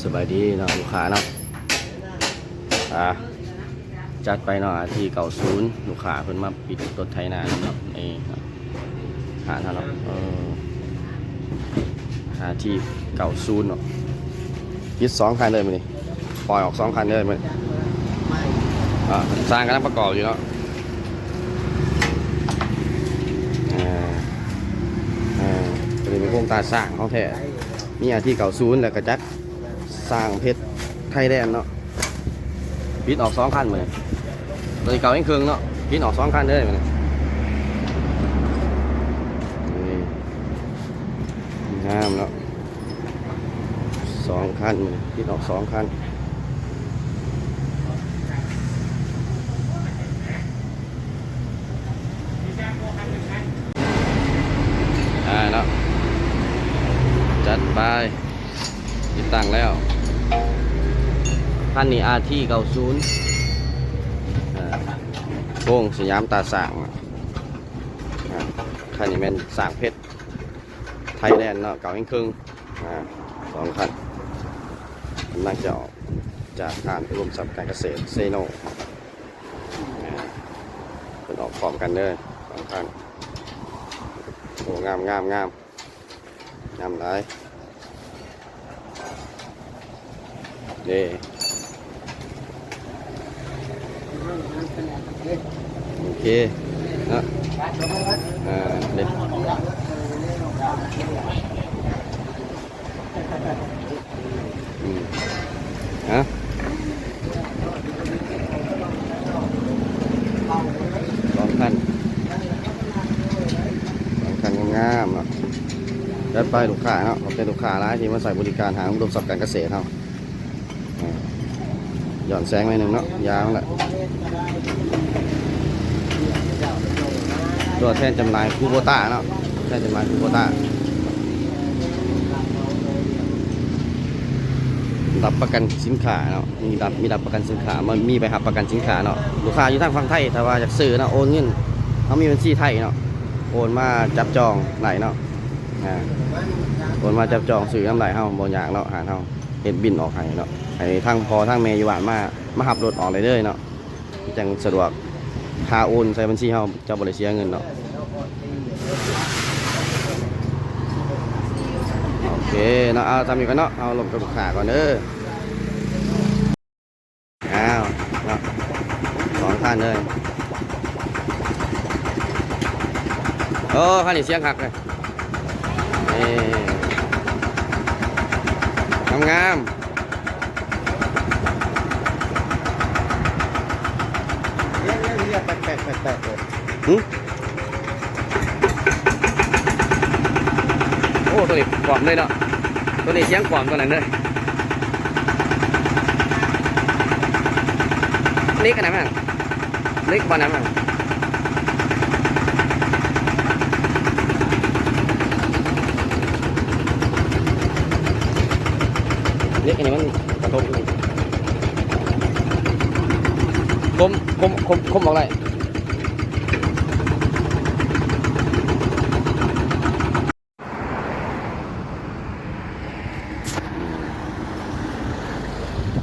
ສະບາຍດີເນາະ ລູກຄ້າເນາະ ອ່າ ຈັດໄປເນາະ ອາທີ ເກົ້າສູນ ລູກຄ້າເພິ່ນມາປິດລົດໄຖນາເນາະ ນີ້ເນາະ ຮ້ານເຮົາເນາະ ເອີ ອາທີ ເກົ້າສູນເນາະ ປິດສອງຄັນເລີຍມື້ນີ້ ປ່ອຍອອກສອງຄັນເລີຍມື້ນີ້ ອ່າ ຊ່າງກຳລັງປະກອບຢູ່ເນາະ ເອີ ເອີ ຕົວນີ້ເປັນໂຄງຕາຊ່າງຂອງແທ້ ມີອາທີ ເກົ້າສູນ ແລ້ວກະຈັກ ຊ່າງເພັດໄທແລນເນາະ ປິດອອກສອງຄັນມື້ນີ້ ຕົວນີ້ເກົ່າແຮງເຄິ່ງເນາະ ປິດອອກສອງຄັນເລີຍມື້ນີ້ ນີ້ ງາມເນາະ ສອງຄັນມື້ນີ້ ປິດອອກສອງຄັນ ອ່າເນາະ ຈັດໄປ ຕິດຕັ້ງແລ້ວ ຄັນນີ້ ອາທີ ເກົ້າສູນ ອ່າ ໂຄງສະຫຍາມຕາຊ່າງ ອ່າ ຄັນນີ້ແມ່ນຊ່າງເພັດໄທແລນເນາະ ເກົ່າແຮງເຄິ່ງ ອ່າ ສອງຄັນ ກຳລັງຈະອອກຈາກຮ້ານອຸດົມຊັບການກະເສດເຊໂນ ອ່າ ເພິ່ນອອກພ້ອມກັນເດີ ສອງຄັນ ໂອ້ ງາມ ງາມ ງາມ ງາມຫຼາຍ ເດ້ ໂອເຄເນາະ ອ່າ ເດ້ ອືມ ຮະ ສອງຄັນ ສອງຄັນງາມໆເນາະ ຈັດໄປລູກຄ້າເນາະ ຂອບໃຈລູກຄ້າຫຼາຍທີ່ມາໃຊ້ບໍລິການຮ້ານອຸດົມຊັບການກະເສດເຮົາ ອ່າ ຍ້ອນແສງໜ້ອຍໜຶ່ງເນາະ ຢາມັນລະ ຕົວແທນຈຳໜ່າຍຄູໂບຕາເນາະ ແທນຈຳໜ່າຍຄູໂບຕາ ຮັບປະກັນສິນຄ້າເນາະ ມີຮັບ ມີຮັບປະກັນສິນຄ້າ ມັນມີໃບຮັບປະກັນສິນຄ້າເນາະ ລູກຄ້າຢູ່ທາງຝັ່ງໄທ ຖ້າວ່າຢາກຊື້ເນາະ ໂອນເງິນ ເຮົາມີບັນຊີໄທເນາະ ໂອນມາຈັບຈອງໄດ້ເນາະ ອ່າ ໂອນມາຈັບຈອງຊື້ນຳໄດ້ ເຮົາບໍ່ຍາກເນາະ ຮ້ານເຮົາເຮັດບິນອອກໃຫ້ເນາະ ໃຫ້ທາງພໍ່ທາງແມ່ຢູ່ບ້ານມາ ມາຮັບລົດອອກໄດ້ເລີຍເນາະ ຈັ່ງສະດວກ ຄ່າໂອນໃສ່ບັນຊີເຮົາ ເຈົ້າບໍ່ໄດ້ເສຍເງິນເນາະ ໂອເຄເນາະ ເອົາ ສ່ຳນີ້ກ່ອນເນາະ ເຮົາລົມກັບລູກຄ້າກ່ອນເດີ ອ້າວ ເນາະ ສອງຄັນເລີຍ ໂອ້ ຄັນນີ້ສຽງຄັກເລີຍ ເອີ ງາມໆ ຫຶ ໂອ້ ໂຕນີ້ກວມເລີຍເນາະ ໂຕນີ້ສຽງກວມໂຕນັ້ນເດີ ເຫຼັກອັນນັ້ນ ເຫຼັກບໍ່ນຳ ເຫຼັກອັນນີ້ມັນກະທົບ ຄົມ ຄົມ ຄົມ ຄົມອອກໄດ້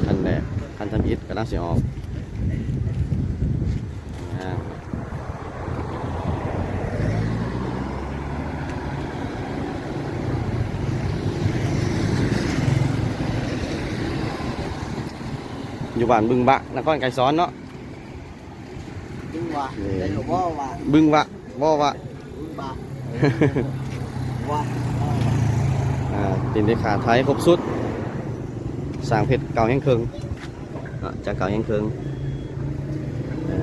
ຄັນແລກ ຄັນທຳອິດກຳລັງຊິອອກ ງາມ ຢູ່ບ້ານບຶງບະ ນະຄອນໄກສອນເນາະ ບຶງຫວະ ນີ້ ໄດ້ຢູ່ບໍ່ຫວະ ບຶງຫວະ ບໍ່ຫວະ ບຶງຫວະ ຫວະ ບໍ່ຫວະ ອ່າ ຕີນເຕະຂາໄທຄົບຊຸດ ສ້າງເພັດເກົ່າແຮງເຄິ່ງເນາະ ຈາກເກົ່າແຮງເຄິ່ງ ເອີ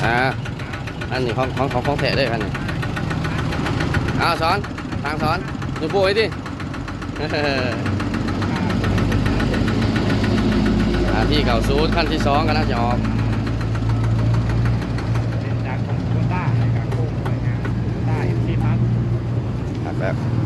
ອ່າ ອັນນີ້ຂອງ ຂອງ ຂອງ ຂອງແທ້ເດ້ ອັນນີ້ ເອົາ ສອນ ທາງສອນ ຍົກໂປ້ໄວ້ຕິ ອາທີ ເກົ້າສູນ ຄັນທີສອງກຳລັງຈະອອກ ເປັນຈາກຂອງໂຕໂຍຕ້າ ໃນການໂຄ້ງສວຍງາມ ໂຕໂຍຕ້າ ເອັມຊີ ພັດ ຄັກແລ້ວ.